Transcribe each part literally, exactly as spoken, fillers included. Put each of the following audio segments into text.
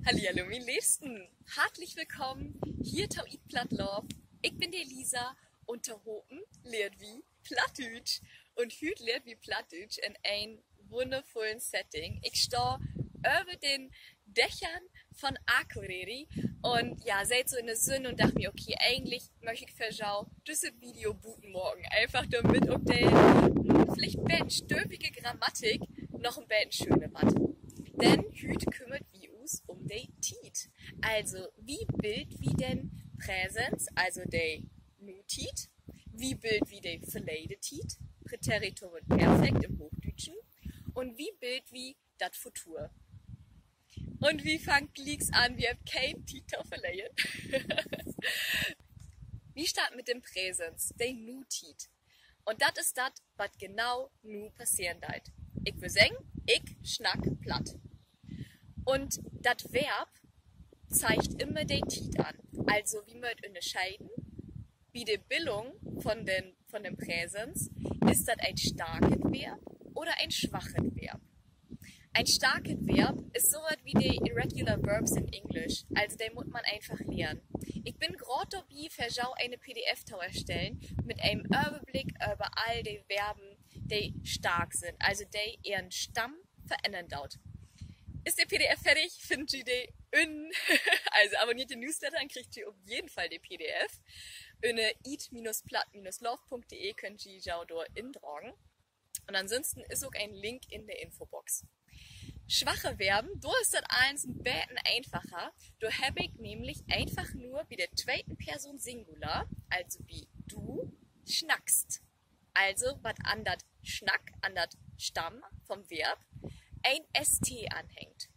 Hallihallo, mien Leevsten. Hartlich willkamen hier to Eat Platt Love. Ik bün de Lisa un tohopen lehrt wi Plattdüütsch. Un hüüt lehrt wi Plattdüütsch in en wunnervullen Setting. Ik stah över den Dächern von Akureyri un, ja, seet so in de Sünn un dacht mi, okay, egentlich much ik för jo düsset Video buten maken. Eenfach dormit ok de, hm, villicht beten stöövige Grammatik noch en beten schöner warrt. Denn hüüt kümmert wi us um de Tiet. Also, wo billt wi den Präsens, also de Nutiet? Wo billt wi de verleden Tiet, Präteritum un Perfekt in'n Hoochdüütschen? Un wo billt wi dat Futur? Un wi fangt glieks an, wi hebbt keen Tiet to verleren. Wi starten mit den Präsens, de Nutiet. Un dat is dat, wat genau nu passeren deit. Ik wüll seggen, ik snack Platt. Un dat Verb zeigt immer de Tiet an. Also, wi mööt ünnerscheden, bi de Billung von den, von den Präsens, is dat en starket Verb oder en swachet Verb? En starket Verb is so wat wie de irregular verbs in Englisch. Also, de mutt man eenfach lehren. Ik bün graad dorbi, för jo ene P D F to erstellen mit en Överblick över all de Verben, de stark sünd, also de ehren Stamm verännern doot. Is de P D F fertig, finnt ji de ünner. Also abonneert den Newsletter, denn kriegt ji op jeden Fall de P D F. Ünner eat minus platt minus love punkt de köönt ji jo dor indragen. Un ansünsten is ok en Link in de Infobox. Swache Verben, dor is dat allens en beten eenfacher. Dor hebb ik nämlich eenfach nur bi de tweete Person Singular, also bi du, snackst, also wat an dat Snack, an dat Stamm vom Verb, en S T anhängt.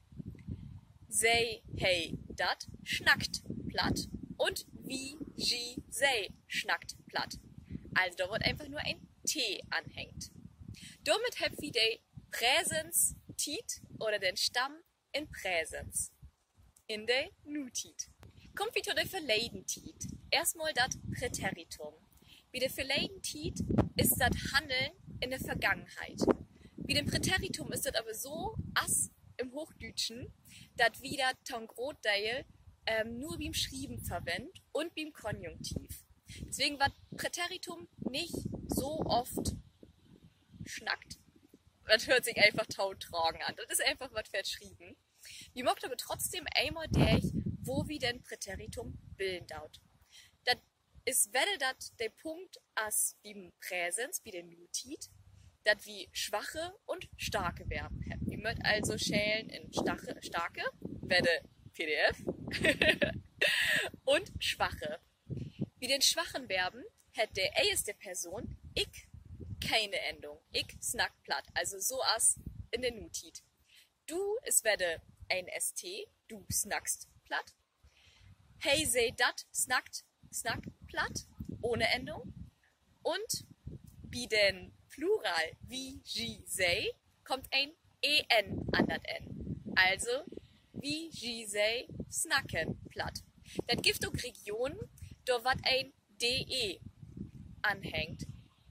Se, he, dat snackt Platt un wi, ji, se snackt Platt. Also dor warrt eenfach nur en T anhängt. Dormit hebbt wi de Präsens, Tiet oder den Stamm in Präsens, in de Nutiet. Kaamt wi to de verleden Tiet. Eerstmal dat Präteritum. Bi de verleden Tiet is dat Hanneln in de Vergangenheit. Bi den Präteritum is dat aver so as in'n Hoochdüütschen, dat wi dat to'n Grootdeel, ähm, nur bi'n Schrieven verwennt un bi'n Konjunktiv. Deswegen warrt Präteritum nich so oft snackt. Dat höört sik eenfach to tragen an. Dat is eenfach wat för't Schrieven. Wi maakt aver trotzdem eenmal dörch, wo wi den Präteritum billen doot. Dat is wedder dat, de Punkt as bi'n Präsens, bi de Nutiet, dat wi swache un starke Verben hebbt. Wi mööt also schelen in starke, starke, wedder P D F, un swache. Bi den swachen Verben hett de eerste Person, ik, kene Endung. Ik snack Platt, also so as in de Nutiet. Du is wedder en S T, du snackst Platt. He, se, dat snackt, snackt Platt, ohne Endung. Un bi den Plural, wi, ji, se, kummt en E N an dat Enn. Also, wi, ji, se snacken Platt. Dat gifft ok Regionen, dor warrt en D E anhängt.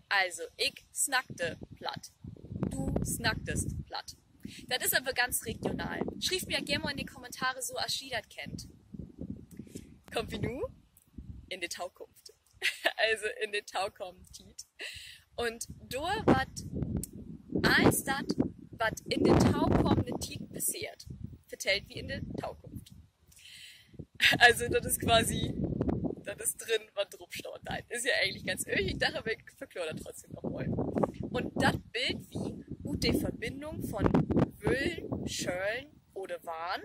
Also, ik snackte Platt. Du snacktest Platt. Dat is aver ganz regional. Schrievt mi ja geern mal in de Kommentare, so as ji dat kennt. Kaamt wi nu in de Tokunft. Also in de tokamen Tiet. Un dor warrt allens dat, wat in de tokamen Tiet passeert, vertellt wi in de Tokunft. Also, dat is quasi, dat is drin, wat drup stahn deit. Is ja egentlich ganz öög, ik dach aver, ik verkloor dat trotzdem noch mal. Un dat billt wi ut de Verbinnung von wüllen, schöllen oder warrn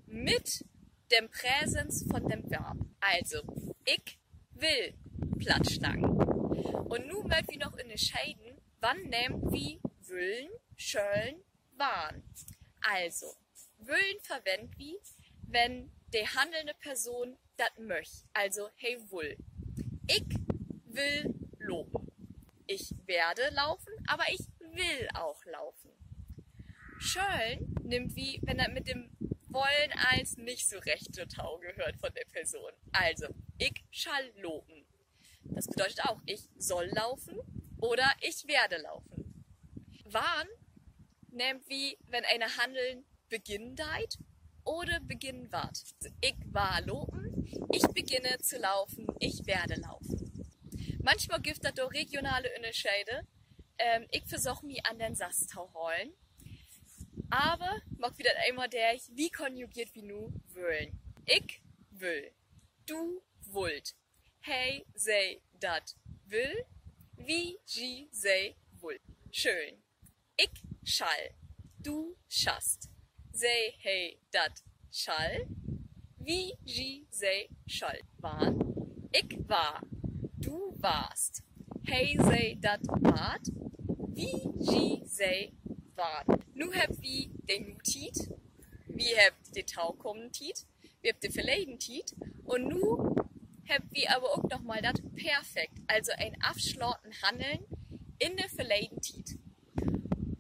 mit den Präsens von den Verb. Also, ik will Platt snacken. Un nu mööt wi noch ünnerscheden, wann nehmt wi wüllen, schöllen, warrn. Also, wüllen verwendt wi, wenn de hannelnde Person dat möch, also he wull. Ik will lopen. Ich werde laufen, aber ich will auch laufen. Schöllen nehmt wi, wenn dat mit dem Wollen allens nich so recht dorto gehöört von de Person. Also, ik schall lopen. Das bedeutet auch, ich soll laufen oder ich werde laufen. Warrn nehmt wi, wenn ene Hanneln beginnen deit oder beginnen warrt. Ik warr lopen, ich beginne zu laufen, ich werde laufen. Manchmal gifft dat dor regionale Ünnerschede. Ik versöök mi an den Sass to holen. Aver maakt wi dat eenmal dörch, wi konjugeert wi nu wüllen. Ik wüll. Du wullt. He, se, dat will. Wi, ji, se wull. Schöön. Ik schall. Du schast. Se, he, dat schall. Wi, ji, se schollt. Warrn. Ik warr. Du warrst. He, se, dat warrt. Wi, ji, se warrt. Nu hebbt wi de Nutiet, wi hebbt de tokamen Tiet, wi hebbt de verleden Tiet un nu hebbt wi aver ok noch mal dat Perfekt, also en afslaten Hanneln in de verleden Tiet.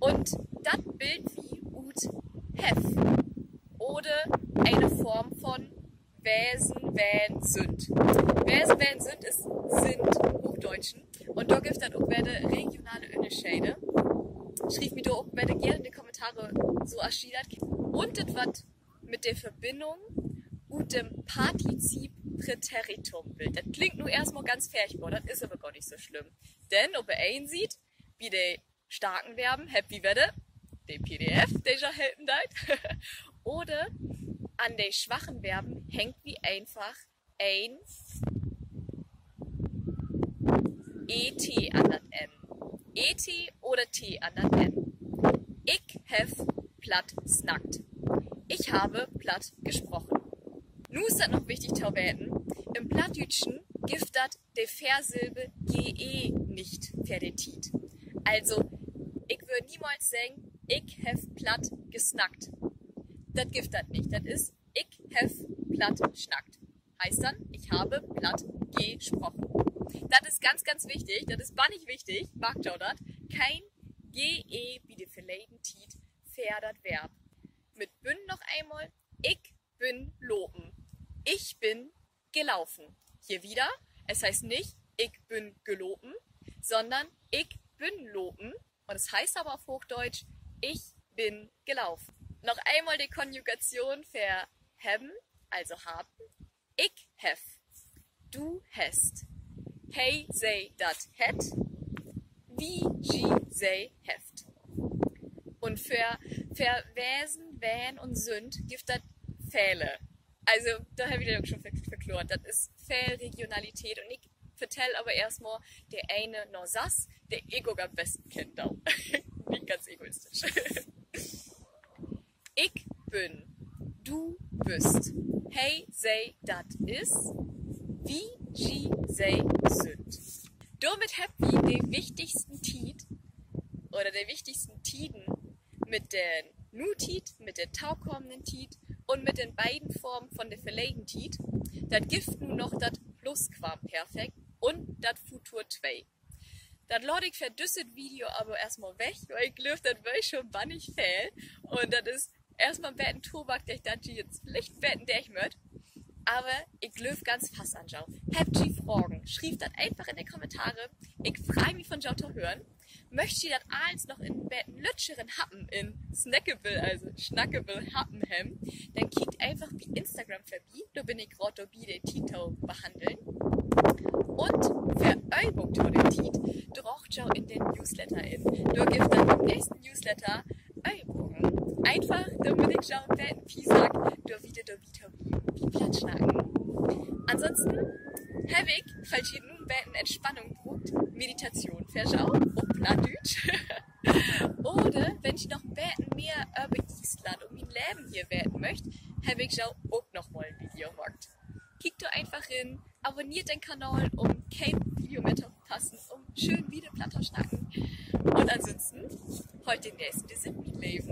Un dat billt wi ut heff oder ene Form von wesen, ween, sünd. Wesen, ween, sünd is sind im Hochdeutschen. Un dor gifft dat ok wedder regionale Ünnerschede. Schrievt mi dor ok wedder geern in de Kommentare, so as ji dat kennt. Un dat, wat mit de Verbinnung ut dem Partizip Präteritum billt. Dat klingt nu eerstmal ganz furchtbor, dat is aver gor nich so slimm. Denn op de een Siet, bi de starken Verben hebbt wi wedder de P D F, de jo helpen deit. Oder an de swachen Verben hangt wi eenfach en E T an dat Enn. E T oder T an dat Enn. Ik heff Platt snackt. Ich habe Platt gesprochen. Nu is dat noch wichtig to weten, in'n Plattdüütschen gifft dat de Versilbe G E nich för de Tiet. Also, ik wöör niemals seggen, ik heff Platt gesnackt. Dat gifft dat nich. Dat is, ik heff Platt snackt. Heißt denn, ich habe Platt gesprochen. Dat is ganz, ganz wichtig. Dat is bannig wichtig. Markt jo dat. Keen G E bi de verleden Tiet för dat Verb. Mit bün noch eenmal. Ik bün lopen. Ich bin gelaufen. Hier wieder. Es heißt nicht, ik bün gelopen, sondern ik bün lopen. Und es heißt aber auf Hochdeutsch, ich bin gelaufen. Noch eenmal de Konjugation för hebben, also haben. Ik heff. Du hest. He, se, dat hett. Wi, ji, se hefft. Un för, för wesen, ween un sünd gifft dat vele. Also, dor heff ik dat ok schon ver-, verkloort. Dat is veel Regionalität. Un ik vertell aver eerstmal de ene Sass, de ik ok an'n besten kennen do. Nich ganz egoistisch. Ik bün. Du büst. He, se, dat is. Wi, ji, se sünd. Dormit hebbt wi de wichtigsten Tiet oder de wichtigsten Tieden mit de Nutiet, mit de tokamen Tiet un mit de beiden Formen von de verleden Tiet. Dat gifft nu noch dat Plusquamperfekt un dat Futur twee. Dat laat ik för düsset Video aver eerstmal weg, wiel ik glööv, dat weer schon bannig veel. Un dat is eerstmal en beten Tobak, dat ik dat ji nu villicht en beten dörch mööt. Aver ik glööv ganz fast an jo. Hebbt ji Fragen, schrievt dat eenfach in de Kommentare. Ik frei mi, von jo to hören. Möcht ji dat allens noch in en beten lüttjeren Happen, in snackable, also snackable Happen hebben, denn kiekt eenfach bi Instagram vörbi. Dor bün ik graad dorbi, de Tiet to behanneln. Un för Övung to de Tiet, draagt jo in den Newsletter in. Dor gifft dat in'n nächsten Newsletter Övungen. Eenfach, dormit ik jo en beten piesack, dor wieder dorbi to blieven, bi Platt snacken. Ansonsten heff ik, falls ji nu en beten Entspannung bruukt, Meditation för jo op Plattdüütsch. Oder wenn ji noch en beten mehr över Iesland un mien Leven hier weten möcht, heff ik jo ok noch mal en Video maakt. Kiekt dor eenfach rin, abonneert den Kanal, um keen Video mehr to verpassen, um schöön wieder Platt to snacken. Un ansonsten, hollt den Nächsten, de sünd mien Leven.